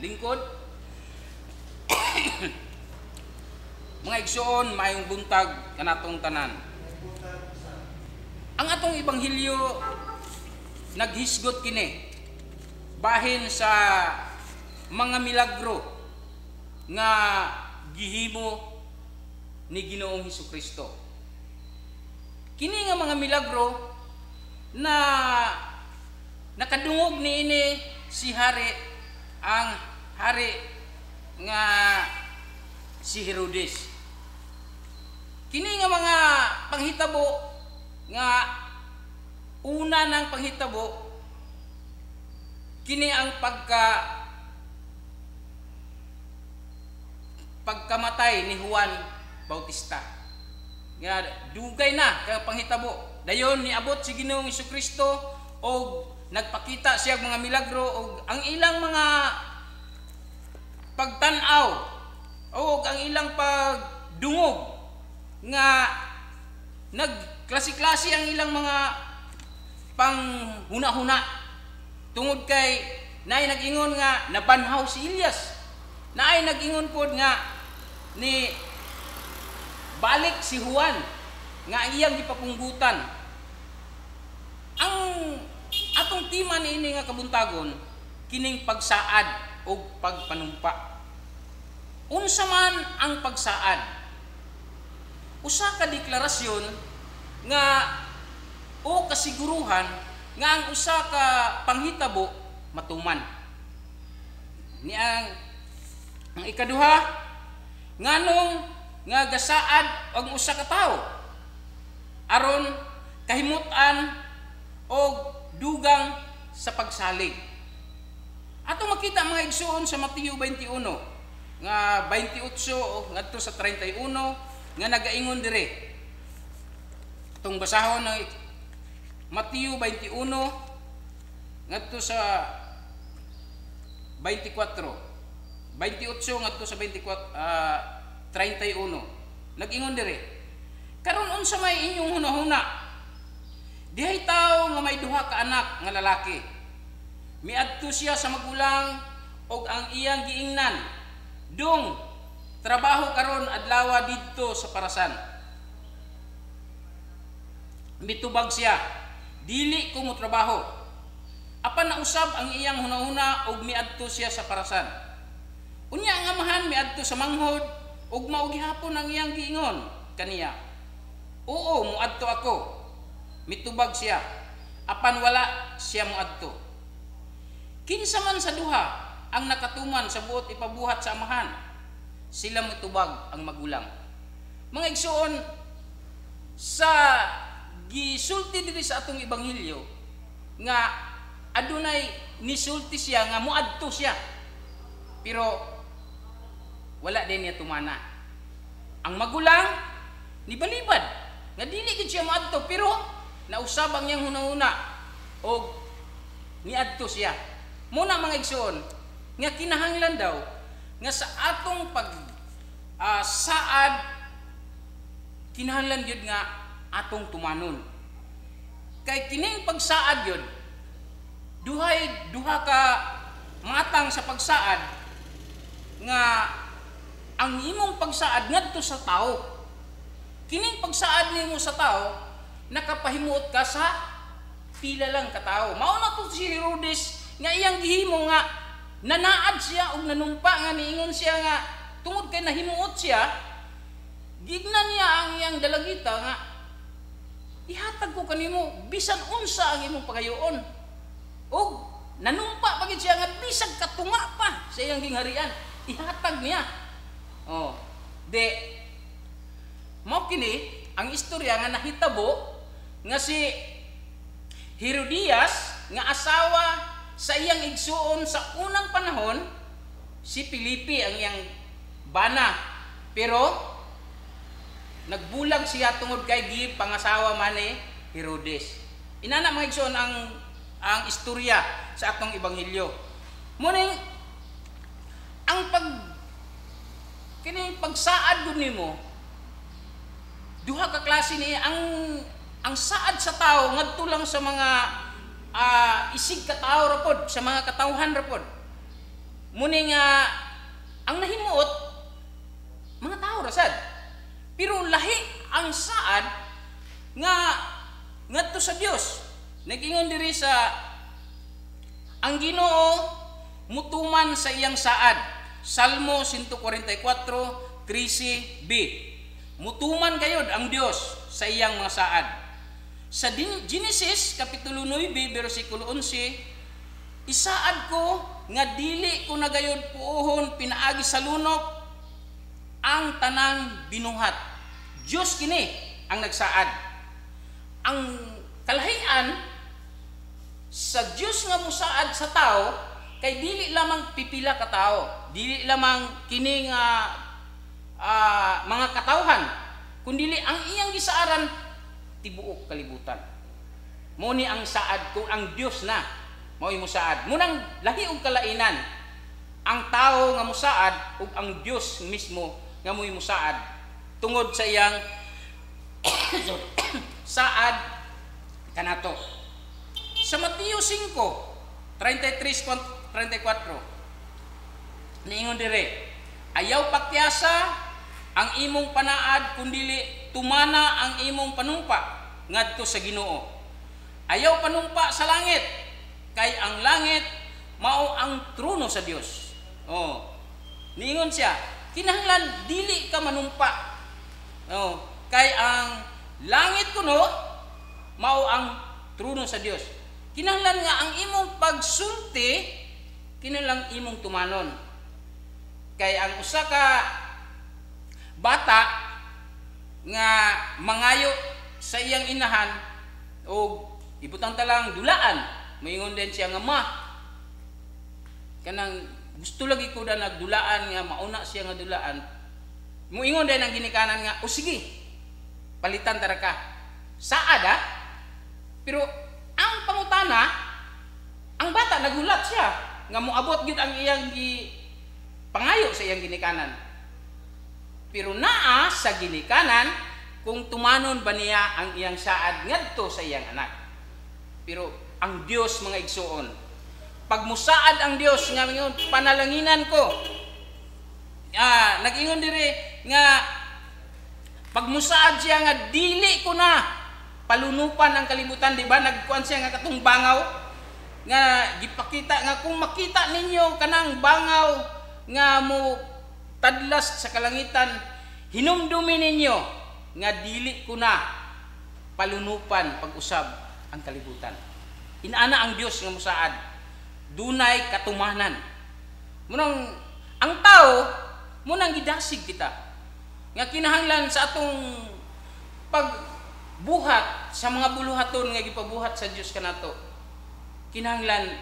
lingkod. Mga igsoon, maayong buntag kanatong tanan. Ang atong ebanghelyo naghisgot kini bahin sa mga milagro nga gihimo ni Ginoong Hesukristo. Kini nga mga milagro na nakadungog niini si hari, ang hari nga si Herodes. Kini nga mga panghitabo nga una ng panghitabo kini ang pagkamatay ni Juan Bautista. Nga dugay na kay panghitabo. Dayon niabot si Ginoong Hesukristo og nagpakita siya og mga milagro og ang ilang mga pagtan-aw og ang ilang pagdungog nga nagklase-klase ang ilang mga panghuna-huna tungod kay naay nag-ingon nga nabanhaw si Elias, naay nag-ingon pod nga ni balik si Juan nga iyang gipapunggutan. Ang atong tema niini nga kabuntagon kining pagsaad og pagpanumpa. Unsa man ang pagsaad? Usa ka deklarasyon nga o kasiguruhan nga ang usa ka panghitabo matuman. Ni ang ikaduha, nganong nga gasaad ang usa ka tawo aron kahimutan og dugang sa pagsalig. Atong makita, mga igsuon, sa Mateo 21 nga 28 ngadto sa 31 nga nagaingon dire. Atong basahon ng Mateo 21 ngadto sa 24. 28 ngadto sa 24, 31. Nag-ingon dire. "Karon, unsa may inyong hunahuna? Dihay tawo nga may duha ka anak nga lalaki. Miadto siya sa magulang og ang iyang giingnan, 'Dong, trabaho karon adlawa didto sa parasan.' Mitubag siya, 'Dili ko mo trabaho.' Apan nausab ang iyang hunahuna og miadto siya sa parasan. Unya ang amahan miadto sa manghod ug mao gihapon ang iyang giingon kaniya, 'Oo, muadto ako.' Mitubag siya, apan wala siya muadto. Kinsa man sa duha ang nakatuman sa buot ipabuhat sa amahan?" Sila mitubag ang magulang." Mga igsuon, sa gisulti diri sa atong ebanghelyo nga adunay nisulti siya nga muadto siya pero wala din niya tumana. Ang magulang nibalibad nga dili gid siya muadto, pero nausab ang iyang hunahuna og niadto siya. Muna, mga igsuon, nga kinahanglan daw nga sa atong pag saad, kinahanglan gyud nga atong tumanon. Kay kining pagsaad yun, duhay duha ka matang sa pagsaad nga ang imong pagsaad ngadto sa tao. Kining pagsaad nimo sa tao, nakapahimuot ka sa pila lang ka tao. Mao na to si Herodes nga iyang gihimo nga nanaad siya og nanumpa nga niingon siya nga tungod kay nahimuot siya, gignan niya ang iyang dalagita nga ihatag ko kanimo bisan unsa ang imong pagayoon. Og nanumpa pa gid siya nga bisag katunga pa sa iyang gingharian ihatag niya. Oh, de mao kini ang istorya nga nahitabo nga si Herodias nga asawa sa iyang igsuon sa unang panahon, si Felipe ang iyang bana, pero nagbulag siya tungod kay gi pangasawa man ni Herodes. Inana, mga igsuon, ang istorya sa atong ebanghelyo. Muning ang pag kining pagsaad gud nimo, duha ka klase ni ang saad sa tao ngadto lang sa mga isig ka tao ra pod, sa mga katawhan ra pod. Muni nga ang nahimuot mga tao ra sad. Pero lahi ang saad nga ngadto sa Dios. Nag-ingon diri sa ang Ginoo mutuman sa iyang saad. Salmo 144:13b. Mutuman gayod ang Dios sa iyang mga saad. Sa Genesis kapitulo 9 bersikulo 11, isaad ko nga dili ko na gayod puohon pinaagi sa lunok ang tanang binuhat. Dios kini ang nagsaad. Ang kalahian sa Dios nga musaad sa tao kay dili lamang pipila ka tao, dili lamang kini nga mga katawhan, kundili ang iyang gisaaran tibuok kalibutan. Mo ni ang saad kung ang Dios na mao'y musaad. Munang lahi og kalainan ang tao nga musaad ug ang Dios mismo nga mo'y musaad tungod sa iyang saad kanato. Sa Mateo 5:33-34, niingon dire, ayaw pakyasa ang imong panaad kundili tumana ang imong panumpa ngadto sa Ginoo. Ayaw panumpa sa langit kay ang langit mao ang trono sa Dios. Oh. Niingon siya, kinahanglan dili ka manumpa. Oh, kay ang langit kuno mao ang trono sa Dios. Kinahanglan nga ang imong pagsulti kinahanglan imong tumanon. Kay ang usa ka bata nga mangayo sa iyang inahan og ibutang talang dulaan, moingon din siya nga, ma, kanang gusto lagi ko da nagdulaan nga mauna siya nga dulaan. Moingon din ang ginikanan nga, o sige, palitan tara ka. Saad ah? Pero ang pangutana, ang bata nagulat siya nga moabot gyud ang iyang gi pangayo sa iyang ginikanan. Pero naa sa ginikanan kung tumanon ba niya ang iyang saad ngadto sa iyang anak. Pero ang Dios, mga igsuon, pag musaad ang Dios nga ingon, panalanginan ko. Nag-ingon diri nga pag musaad siya nga dili ko na palunupan ang kalibutan, di ba? Nagkuan siya nga katong bangaw nga gipakita nga kung makita ninyo kanang bangaw nga mo tadlas sa kalangitan, hinumdumi ninyo nga dili ko na palunupan pag-usab ang kalibutan. Inaana ang Dios nga musaad, dunay katumanan. Munang ang tao munang gidasig kita nga kinahanglan sa atong pagbuhat sa mga buluhaton nga gipabuhat sa Dios kanato. Kinahanglan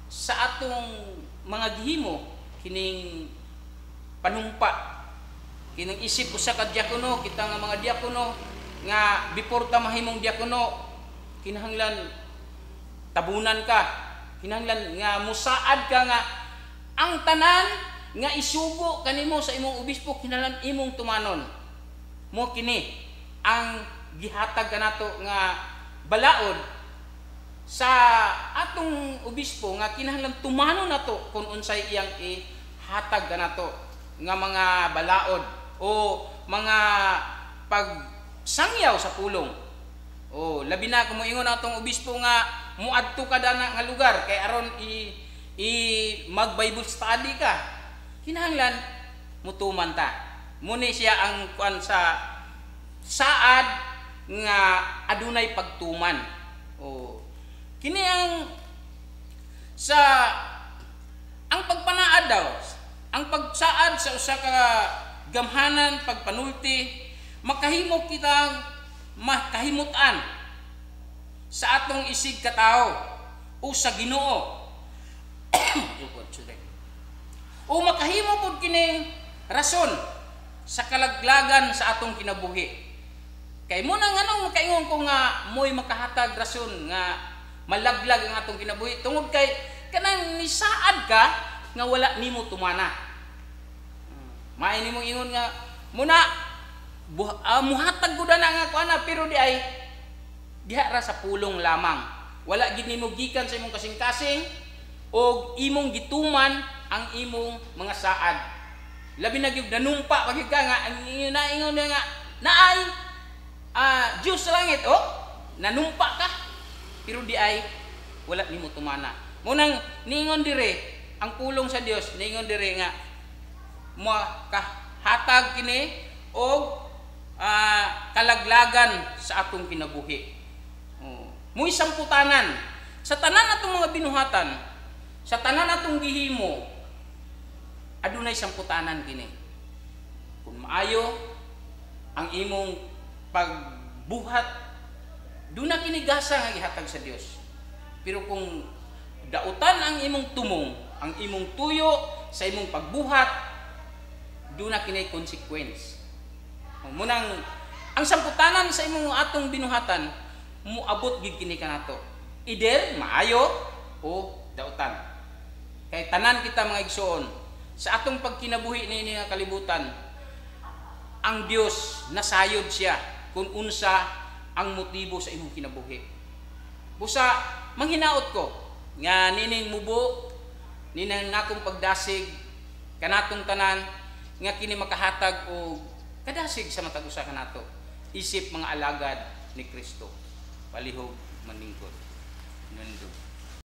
sa atong mga gihimo kining panumpa, kining isip usa ka diakono, kita nga mga diakono nga before ta mahimong diakono kinahanglan tabunan ka, kinahanglan nga musaad ka nga ang tanan nga isugo kanimo sa imong obispo kinahanglan imong tumanon. Mo kini ang gihatag kanato nga balaod sa atong obispo nga kinahanglan tumanon nato kung unsay iyang ihatag kanato nga mga balaod o mga pagsangyaw sa pulong. O labi na kung moingon atong obispo nga muadto ka dana nga lugar kay aron i mag Bible study ka, kinahanglan mutuman ta. Muni siya ang kuan sa saad nga adunay pagtuman. O kini ang sa ang pagpanaad daw, ang pagsaad sa usa ka gamhanan pagpanulti, makahimo kitang makahimutan sa atong isig katao o sa Ginoo. O makahimo pud kining rason sa kalaglagan sa atong kinabuhi. Kay mo na nganong makaingon ko nga mo'y makahatag rason nga malaglag ang atong kinabuhi tungod kay kanang nisaad ka nga wala nimo tumana. Maay nimo ingon nga muna muhatag ko na nga kuana, pero di ay diha ra sa pulong lamang. Wala gid nimo gikan sa imong kasing-kasing og imong gituman ang imong mga saad. Labi na gyud nanumpa pag ka nga ang ingon nga naay Diyos sa langit, oh, nanumpa ka. Pero di ay wala nimo tumana. Munang niingon dire ang pulong sa Dios, niingon dire nga makahatag kini og kalaglagan sa atong kinabuhi. Oh. Muy samputanan sa tanan atong mga binuhatan, sa tanan atong gihimo, adunay samputanan kini. Kung maayo ang imong pagbuhat, duna kini gasa nga gihatag sa Dios. Pero kung dautan ang imong tumong, ang imong tuyo sa imong pagbuhat, duna kini consequence. Munang ang samputanan sa imong atong binuhatan, muabot gid kini kanato. Either maayo o dautan. Kay tanan kita, mga igsoon, sa atong pagkinabuhi niini nga kalibutan, ang Dios nasayod siya kung unsa ang motibo sa imong kinabuhi. Busa manghinaot ko nga nining mubo ninang nakong pagdasig kanatong tanan nga kini makahatag og kadasig sa matag usa kanato isip mga alagad ni Kristo. Palihog maningkod. Nundog.